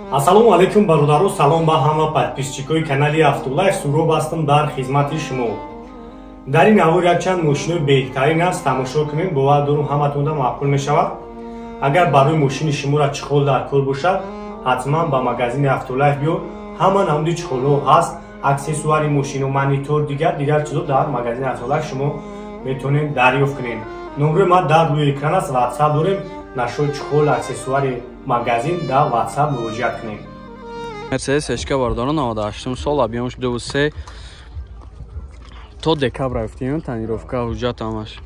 Ассалому алайкум бародаро, салом ба ҳама подписчикои канали Автолайф. Суроб ҳастам дар хизмати шумо. Дар ин навор якчанд мошинои беҳтарин аст, тамошо кунед, бовар дорум ҳаматонда маъқул мешавад. Агар барои мошини шуморо чехол дар кор бошад, ҳатман ба магазини Автолайф биё. Ҳама намуди чехолҳо ҳаст, аксессуари мошину, монитор, дигар чизо дар магазини Автолайф шумо метавонед дарёфт кунед. Номрои ман дар рӯи экран аст, WhatsApp дорем. Нашои чехол, аксессуари магазин дар WhatsApp муроҷиат кунед. Мерседес Эшка бардорон 98 сол, объёмш 2.3, то декабр рафтем, тонировка, ҳуҷҷат ҳамаш.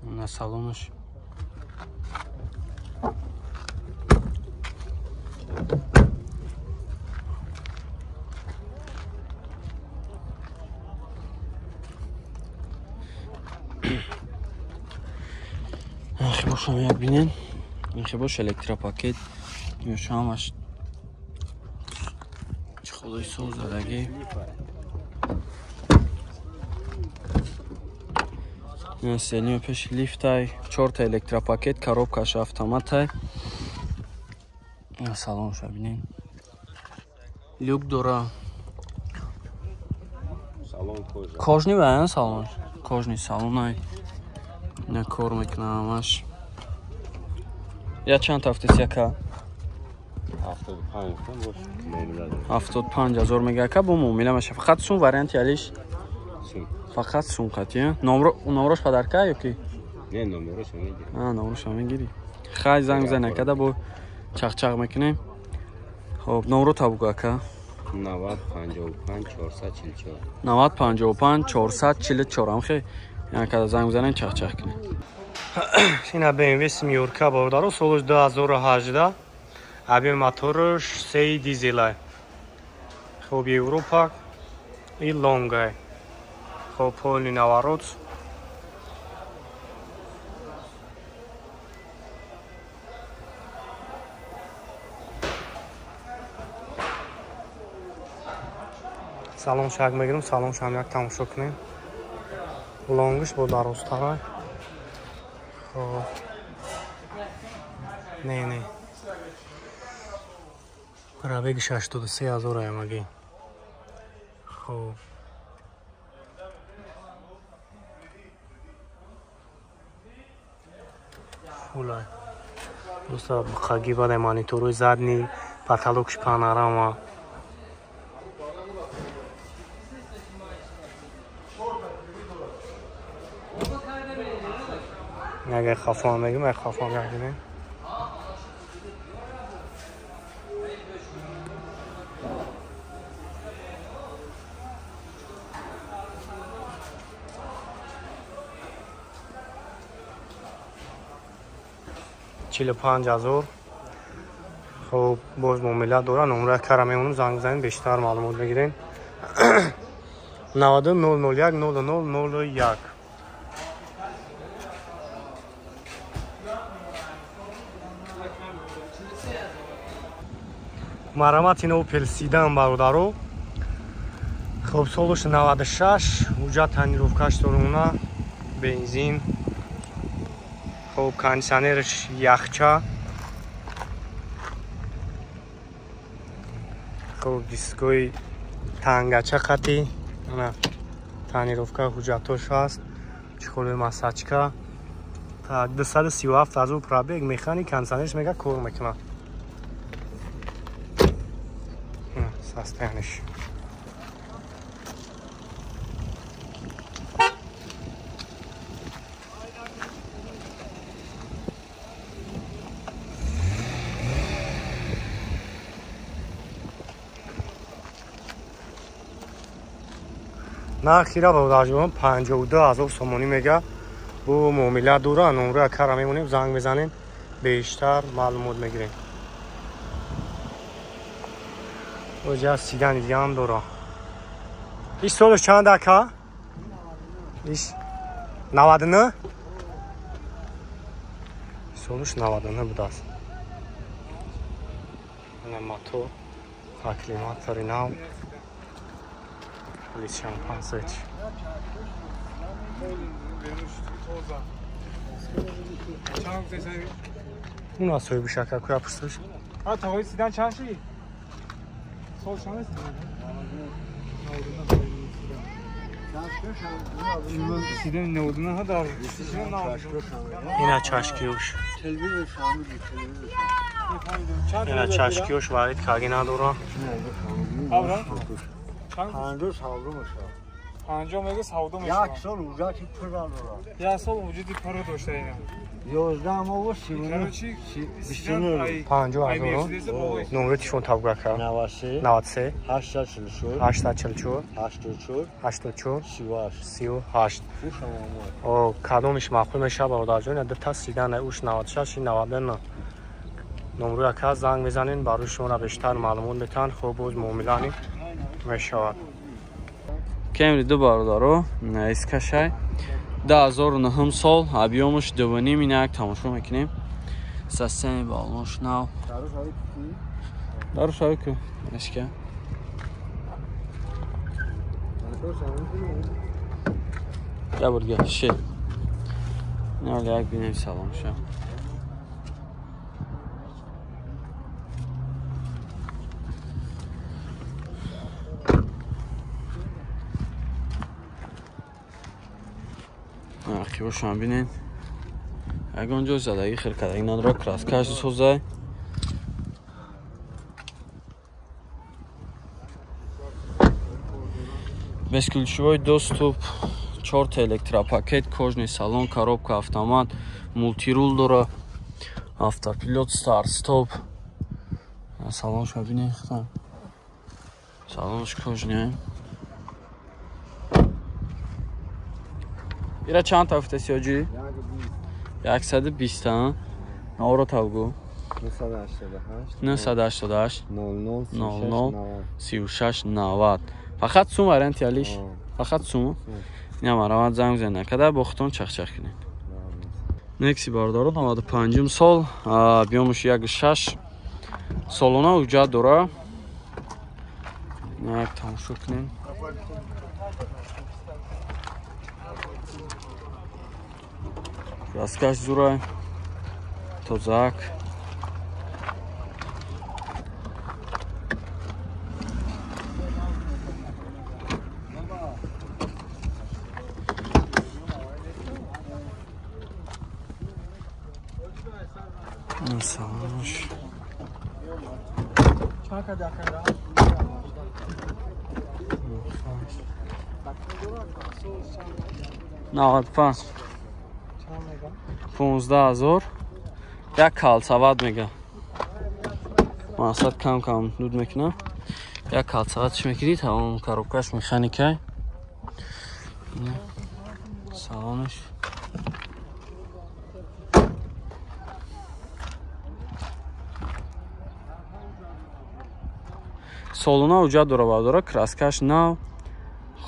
На салонаш. Бошам як бинен. Инхе бош электропакет. Ёшамаш чехолои соз задагӣ. Селио пеш лифтай, 4 электропакет, коробкаш автоматай. Салонша бинен. Люк дора. Кожни ва салон. Кожни салонай. На кор мекунам ҳамаш. Я чанд ҳафтест яка? 75 ҳазор мега ака, бо муомила меша. Фақат сум варианти алиш? Фақат сум қатӣ. Номрош падарка ё ки? Не, номрош мегирӣ. А, номрош мегирӣ. Хай занг зан акада, бо чақчақ мекунем. Хоб, номро табугу ака. 90 55 444. 90 55 444. Амхе якада занг занем, чақчақ кунем. Ина BMW Семёрка бародаро, соли 2018, объем моторш 3 дизелай. Хоб, Европа и лонгай. Хоб, полный наворот. Салон шак мегирем, салон шам як тамошо кунем. Лонгш бо дарозтарай. Не, не. Пробег 63 ҳазор аймаги. Хоб. Фулай. Просто бақаги бадай мониторой задний, потолокш панорама. Агар хафон мегим, агар хафон мегим. Чилу панҷ ҳазор. Хоб, боз муомила дора, номра кара мемонам, занг занем, бештар маълумот мегирем. 92 001 00 01. Марамат ина Opel Sedan бародаро. Хоб, солш 96, ҳуҷҷат тонировкаш доруна, бензин. Хоб, кондиционерш яхча. Хоб, дискои тангача қатӣ. Ана тонировка ҳуҷҷатош ҳаст. Чехоли масачка. Так, 237 ҳазор пробег, механик, кондиционерш мега кор мекунад. Состояние. Нархира бародарҷон 52 ҳазор сомонӣ мега. Бо муомила дора, номро кара мемонем, занг мезанем, бештар маълумот мегирем. Оҷа сидани дигаам дора. Иш солш чанд ака? Иш 99? Солш 99 будааст. Ина мотор, акклиматори нав. Шампансе. اون از соҳиби шакар куя пурсиш. А тағои сидан чанд ши? Сол чанд аст? Сидан 99 дар. Ина чашкиёш. Ина чашкиёш варид каги надора. 50 савдо мешавад. 50 мега савдо мешавад. Як сол ҳуҷҷати пурра дорад. Як сол ҳуҷҷати пурра дошта ина. 11 моҳу 29. 50 ҳазор. Номери телефон табга ка. 93 93 844 844 84 84 38 38. О, кадомиш маъқул мешавад бародарҷон? Ина дута седан уш 96 99. Номрӯи ака занг мезанен, барои шуморо бештар маълумот метаҳанд. Хуб, боз муомилани мешавад. Кемри ду бародаро, искашай 2009 сол, объёмаш 2.5, ина як тамошо мекунем. Состояние балош нав. Дару шави ку, эшка. Я бурга, ши. Не оли як бинем салонша. Ақибошам бинен. Ягон ҷо задаги хиркадаги надора, краскаш созай. Бесключевой доступ, 4 электропакет, кожный салон, коробка, автомат, мультирул дора, автопилот, старт, стоп. Салонша бинен хитам. Салонш кожный. Ира чанд та гуфтаси оҷи? 120. Наоро тавгу. 988 00 00 36 90. Фақат сум варианти алиш. Фақат сум. Ина марамат занг зан накада бо худтон чахчах кунед. Некси бародаро 95 сол, биёмуш 1.6 солона ҳуҷҷат дора. Як тамошо кунед. Раскаш зурай, тозак. Салош. Навад панҷ. 15,000 як калсават мега. Мақсад кам кам дуд мекунам. Як калсават чӣ мекунӣ? Тамом коробкаш механикай. Салонаш. Солона ҳуҷҷат дора бардора, краскаш нав.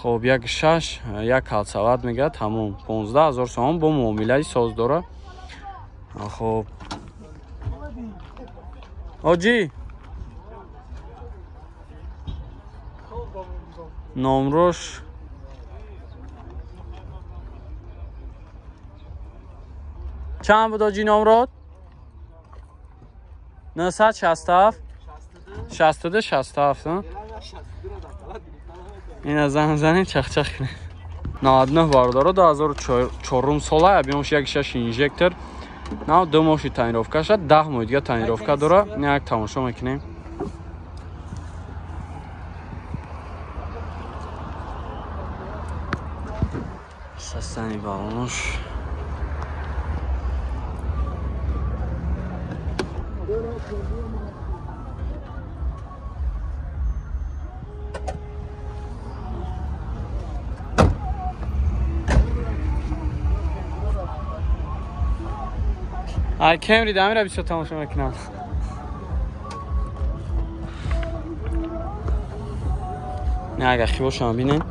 Хоб 1.6 як калсават мега, тамом 15,000 сомон бо муомилаи соз дора. Хоб оҷи номрош чанд буд оҷи номрод? 967 62 67. Ина занг занед чахчах кунед. 99 бародаро 2004 сола, объёмш 1.6 инжектор. Нав 2 моҳи тонировка шад, 10 моҳи дига тонировка дора. Як тамошо мекунем. Состояние балонош. Ай Кемри дамира бисёр тамошо мекунам. Не агар хибошам бинен.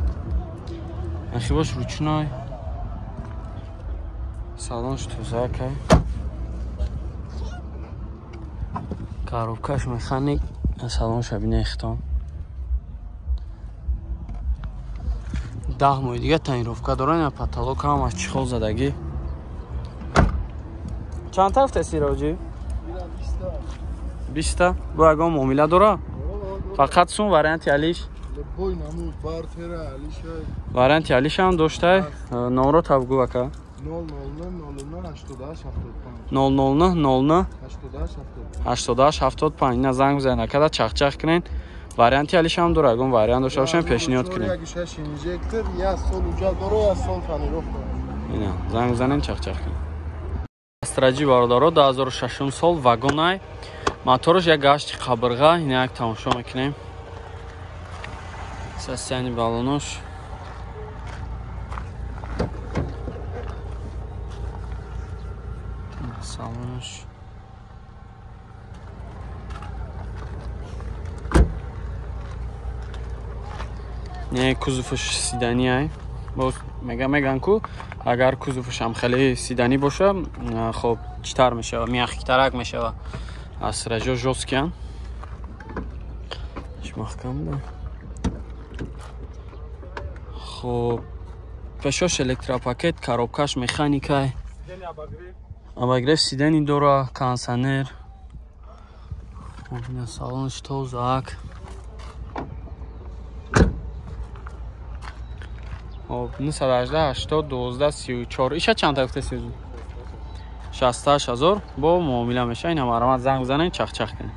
Хибош ручной. Салонш тозакай. Коробкаш механик. Салон шабина ихтон. 10 моҳи дига тонировка доран, ина потолок ҳам аз чехол задагӣ. Чанд та гуфта Сироҷӣ? 20 та. Бо ягон муомила дора? Фақат сум варианти алиш. Варианти алиш ҳам доштай. Номро табгӯ ака. 009 09 88 75. 009 09 88 75. 88 75. Ина занг бизанед акада чахчах кунед. Варианти алиш ҳам дора, ягон вариант дошта бошем пешниҳод кунед. 16 инжектор, як сол уҷа дора, як сол тонировка. Ина занг бизанед чахчах кунед. Астраҷи бародаро 2006 сол вагонай. Мотораш як гашти қабирға, ина як тамошо мекунем. Состояние баллонош. Салонош. Не кузовш сидани ай. Боз меган ку агар кузовш ҳам хеле сидани боша, хоб читар мешава, мягкитарак мешава. Астраҷо жёсткиян. Иш маҳкам да. Хоб пешош электропакет, коробкаш механикай. Обогрев сидани дора, кондиционер. Ина салонш тозак. Хоб 918 80 12 34. Иша чанд та гуфта сиёзу? 68000 бо муомила меша. Ина марамат занг бизанед, чахчах кунед.